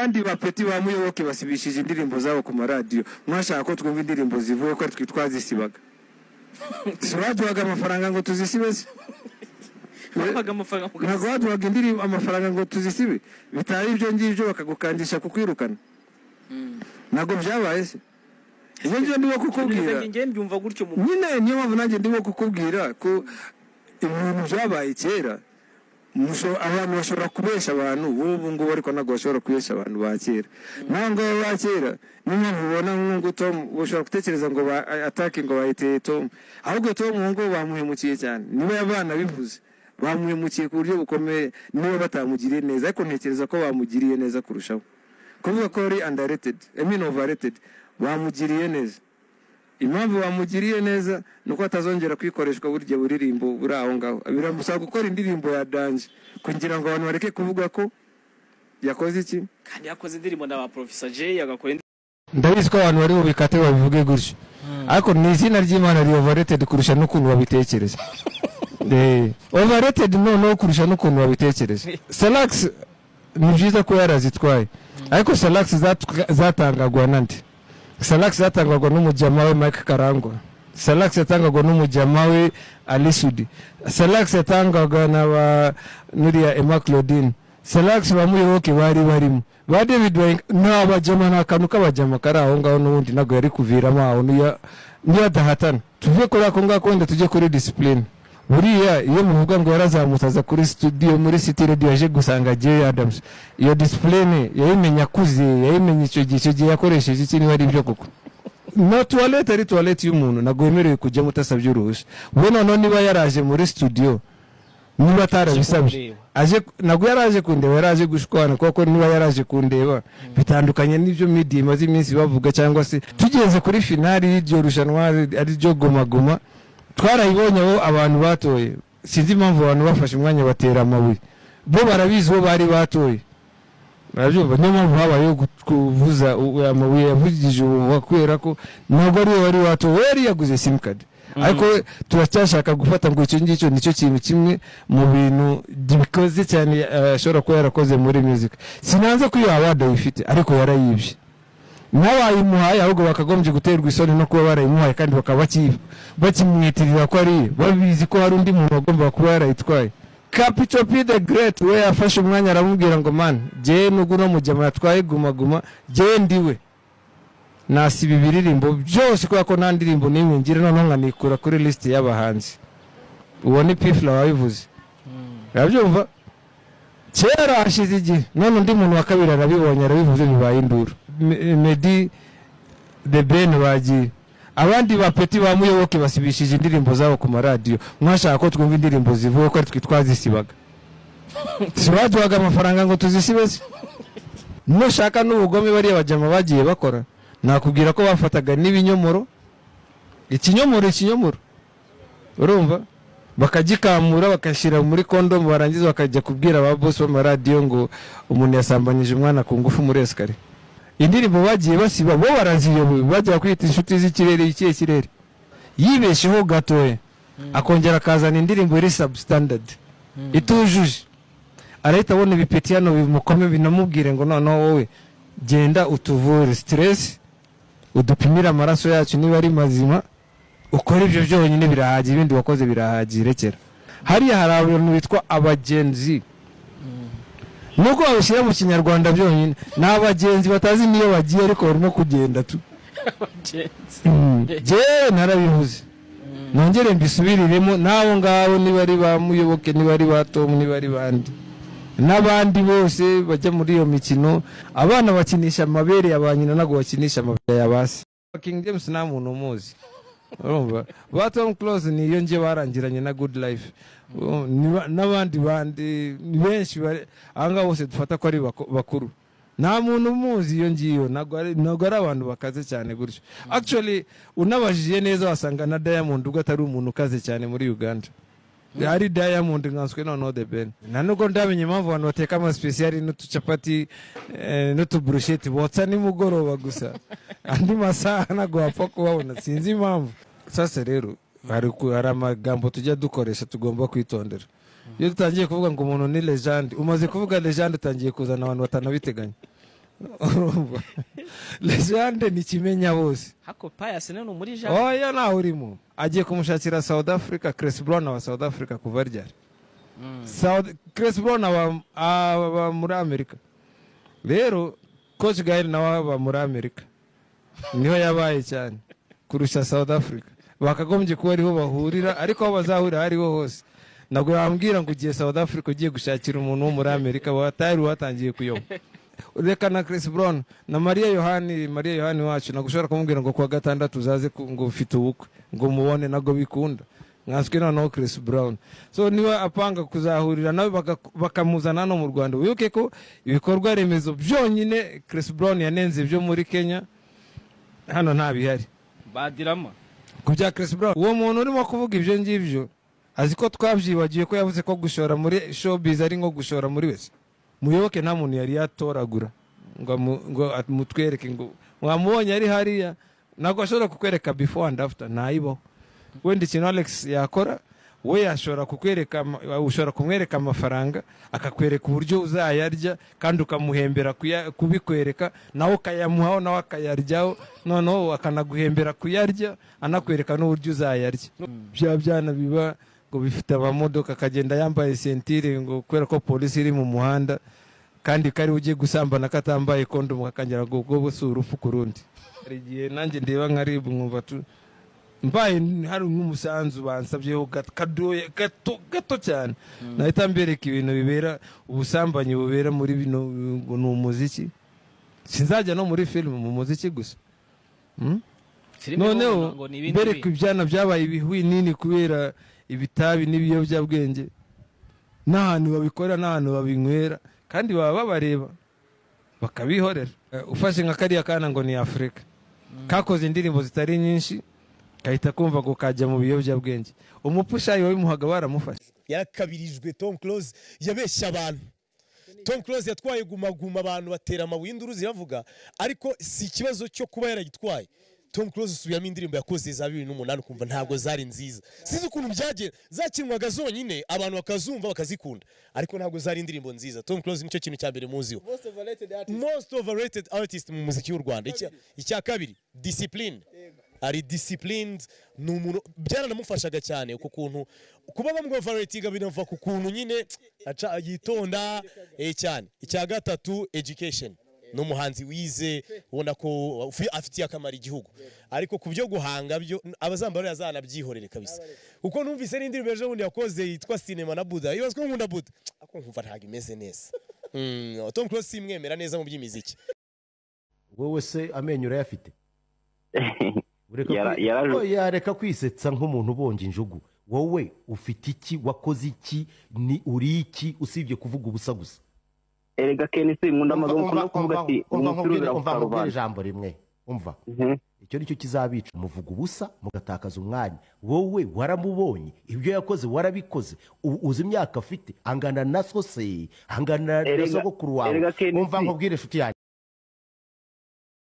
Abandi ba petit ba Muyoboke basibishije indirimbo zabo ku maradiyo, mwashaka ko twumva indirimbo zivuye ko twe twazisibaga? Si baduhaga amafaranga ngo tuzisibe se? Babaga amafaranga? Ntabwo baduhaga indirimbo amafaranga ngo tuzisibe? Bitari ibyo ngibyo bakagukandisha kukwirukana. Ntabwo byabaye se? Ibyo ngibyo ndimo kukubwira. Njye mbyumva gutyo mu Nyine niyo mpamvu nanjye ndimo kukubwira ko ibintu byabaye kera. Abantu bashobora kubesha abantu b'ubu ngubu, ariko ntabwo bashobora kubesha abantu ba kera. Ntabwo ba kera, niyo mpamvu ubona nk'ubu Tom ushobora gutekereza ngo ba atake ngo bayiteye Tom, ahubwo Tom ubu ngubu bamuhemukiye cyane. Niba abana bivuze, bamuhemukiye ku buryo bukomeye niba batamugiriye neza, ariko ntekereza ko bamugiriye neza kurushaho. Kuvuga ko ari underrated, I mean overrated, bamugiriye neza. Impamvu bamugiriye neza ni uko atazongera kwikoreshwa burya buririmbo buri aho ngaho. Biramusaba gukora indirimbo ya danger kugira ngo abantu bareke kuvuga ko yakoze iki. Kandi yakoze indirimbo na ba Professor Jay, agakora Ndabizi ko abantu bari bubikate babivuge gutyo, ariko ni izina ry'Imana ri overrated kurusha n'ukuntu babitekereza. Overrated noneho kurusha n'ukuntu babitekereza. Salax ni byiza ko yarazitwaye, ariko Salax zatangagwa nande? Salax zatangagwa n'umujyama we Mike Karangwa, Salax yatangagwa n'umujyama we Ally Soudy, Salax yatangagwa na ba nuriya Emma Claudine, Salax ba Muyoboke bari barimo, ba David Wainga. Nta bajyama, nta kantu k'abajyama kari aho ngaho. N'ubundi ntabwo yari kuviramo aho niyo adahatana. Tuve kuri ako ngako, wenda tujye kuri discipline. Buriya iyo muvuga ngo yarazamutse aza kuri studio muri City Radio, yaje gusanga Jay Adams, iyo discipline yayimenya akuze? Yayimenya icyo gihe? Icyo gihe yakoresheje iki niba ari ibyo koko? Na toilette, ari toilette y'umuntu, ntabwo wemerewe kujyamo utasabye uruhushya. We noneho niba yaraje muri studio, niba atarabisabye, aje, ntabwo yaraje kundeba, yaraje gushwana. Kuko niba yaraje kundeba bitandukanye n'ibyo media imaze iminsi bavuga. Cyangwa se tugeze kuri finali y'iryo rushanwa, ari ryo Guma Guma, twarayibonye abo abantu batoye. Sinzi impamvu abantu bafashe umwanya batera amabuye. Bo barabizi bo bari batoye, barabyumva. Niyo mpamvu habayeho kuvuza amabuye yavugije ubuhuha, kubera ko ntabwo ari we wari watowe, we yari yaguze simukadi. Ariko turacyashaka gufata ngo icyo ngicyo nicyo kintu kimwe mu bintu bikoze cyane ashobora kuba yarakoze muri music. Sinanze ko iyo award ayifite, ariko yarayibye n'abayimuhaye. Ahubwo bakagombye guterwa isoni no kuba barayimuhaye kandi bakaba bakimwitirira ko ari iye, babizi ko hari undi muntu wagombaga kuba yarayitwaye. Capital P the Great we yafashe umwanya aramubwira ngo: "Man, jyewe nubwo uno mujyama yatwaye Guma Guma, jyewe ndiwe nasiba ibiririmbo byose, kubera ko nta ndirimbo n'imwe ngira, noneho nkanikura kuri lisiti y'abahanzi." Uwo ni P Fla wabivuze, urabyumva? Kera hashize igihe. None undi muntu wa kabiri arabibonye, arabivuze, bibaye induru. Meddy, The Ben bagiye, abandi ba petit ba Muyoboke basibishije indirimbo zabo ku maradiyo. Mwashaka ko twumva indirimbo zivuye ko ari twe twazisibaga? Si baduhaga amafaranga ngo tuzisibe se? Nushaka n'ubugome bariya bajyama bagiye bakora, nakubwira ko bafataga n'ibinyomoro, ikinyomoro, ikinyomoro, urumva, bakagikamura bagashyira muri kondomu, barangiza bakajya kubwira ba bosi b'amaradiyo ngo umuntu yasambanyije umwana ku ngufu muri escalier. Indirimbo bagiye basiba bo baraziyoboye, bajya kwita inshuti z'ikirere. Ikihe kirere? Yibesheho gatoya akongera akazana indirimbo iri substandard, itujuje, arahita abona ibipeti hano bimukome, binamubwire ngo: "Noneho wowe genda utuvure stress, udupimire amaraso yacu niba ari mazima, ukora ibyo byonyine birahagije, ibindi wakoze birahagije, rekera hariya." Hari abantu bitwa abagenzi, nubwo babishyira mu Kinyarwanda byonyine ni abagenzi batazi n'iyo bagiye, ariko barimo kugenda tu. Jyewe narabivuze, nongere mbisubiriremo, n'abo ngabo niba ari ba Muyoboke, niba ari ba Tom, niba ari bandi n'abandi bose bajya muri iyo mikino, abana bakinisha amabere ya ba nyina, ntabwo bakinisha amabere ya ba se. King James nta muntu umuzi, urumva? Ba Tom Close niyo nje barangiranye na Good Life. N'abandi bandi ni benshi aha ngaha bose dufata ko ari bakuru, nta muntu umuzi iyo ngiyo. Ntabwo ari abantu bakaze cyane gutyo. Actually unabajije neza wasanga na Diamond ubwo atari umuntu ukaze cyane muri Uganda, ari Diamond nkanswe noneho The Ben. Nta nubwo ndamenya impamvu abantu bateka amasipesiyali n'utucapati n'utuburusheti botsa nimugoroba gusa, andi masaha ntabwo wapfa kubabona, sinzi impamvu. Sasa rero hari amagambo tujya dukoresha tugomba kwitondera. Iyo dutangiye kuvuga ngo umuntu ni legend, umaze kuvuga legend utangiye kuzana abantu batanabiteganya. Urumva? Legende ni kimenya bose. Hako Pius none muri Jean. Oya, nawe urimo agiye kumushakira South Africa. Chris Brown aba South Africa kuva ryari? Chris Brown aba muri Amerika. Rero Coach Gael nawe aba muri Amerika, niho yabaye cyane kurusha South Africa. Bakagombye kuba ariho bahurira, ariko aho bazahurira ariho hose ntabwo yambwira ngo ugiye South Africa ugiye gushakira umuntu wo muri Amerika watari watangiye kuyoba. Reka na Chris Brown na Maria Yohani, Maria Yohani wacu, ntabwo ushobora kumubwira ngo kuwa gatandatu uzaze ngo ufite ubukwe ngo mubone, ntabwo bikunda, nkanswe noneho Chris Brown. So niba apanga kuzahurira nawe bakamuzana hano mu Rwanda, wibuke ko ibikorwa remezo byonyine Chris Brown yanenze byo muri Kenya hano nta bihari. Badirama. Ku bya Chris Brown, uwo muntu urimo kuvuga ibyo ngibyo azi ko twabyibagiwe ko yavuze ko gushora muri showbiz ari nko gushora muri wese. Muyoboke nta muntu yari yatoragura ngo amutwereke ngo mwamubonye ari hariya, ntabwo ashobora kukwereka before and after, ntayibaho. Wenda ikintu Alex yakora, we yashobora kukwereka ushobora kumwereka amafaranga akakwereka uburyo uzayarya, kandi ukamuhembera kubikwereka, nawe ukayamuhaho nawe akayaryaho, noneho akanaguhembera kuyarya anakwereka n'uburyo uzayarya. Bya byana biba ngo bifite amamodoka, akagenda yambaye ceinture ngo kubera ko polisi iri mu muhanda, kandi kari ugiye gusambana katambaye kondomu, kakongera ngo ubwo si urupfu ku rundi. Hari igihe nanjye ndeba nka RIB nkumva tu mbaye hari nk'umusanzu bansabyeho kadoye gato gato cyane, nahita mbereka ibintu bibera, ubusambanyi bubera muri bino ngo ni umuziki. Sinzajya no muri filime, mu muziki gusa. Filime Noneho ngo ni ibindi mbereka bintu. ibyana byabaye ibihwinini kubera ibitabi n'ibiyobyabwenge, n'ahantu babikora n'ahantu babinywera, kandi baba babareba bakabihorera. Ufashe nka kariya kana ngo ni Afurika kakoze indirimbo zitari nyinshi, kahita kumva ngo kajya mu biyobyabwenge, umupushayi wabimuhaga baramufashe. Yarakabirijwe. Tom Close yabeshya abantu. Tom Close yatwaye Guma Guma, abantu batera amabuye, induru ziravuga, ariko si ikibazo cyo kuba yaragitwaye. Tom Close usubiramo indirimbo yakoze za 2008 ukumva ntabwo zari nziza. Sinzi ukuntu byagiye zakinwaga zonyine abantu bakazumva bakazikunda, ariko ntabwo zari indirimbo nziza. Tom Close nicyo kintu cya mbere muziho, most overrated artist mu muziki w'u Rwanda. Icya kabiri, discipline. Ari disciplined, ni umuntu byaranamufashaga cyane ku kuntu kuba bamwoverratinga binava ku kuntu nyine aca yitonda cyane. Icya gatatu, education. Ni umuhanzi wize, ubona ko afitiye akamaro igihugu, ariko ku byo guhanga byo abazambara yazanabyihorere kabisa, kuko numvise n'indirimbo ejo bundi yakoze yitwa Sinema na Buda, ibazwe nkunda Buda, ariko nkumva ntabwo imeze neza. Tom Close simwemera neza mu by'imiziki. Wowe se amenyo urayafite? Ureka Oya, reka kwisetsa nk'umuntu ubonje injugu. Wowe ufite iki? Wakoze iki? Ni uri iki usibye kuvuga ubusa gusa? Erega Kenisi, nkunda amagambo, ukunda kuvuga ati Umva umupira nkubwire, ubera umva ku nkubwire karubanda. Ijambo rimwe, umva. Icyo nicyo kizabica, muvuga ubusa mugatakaza umwanya. Wowe waramubonye, ibyo yakoze warabikoze. Uzi imyaka afite? Angana na so se? Angana na Erega sogokuru wawe? erega Kenisi. Umva nkubwire, inshuti yanjye.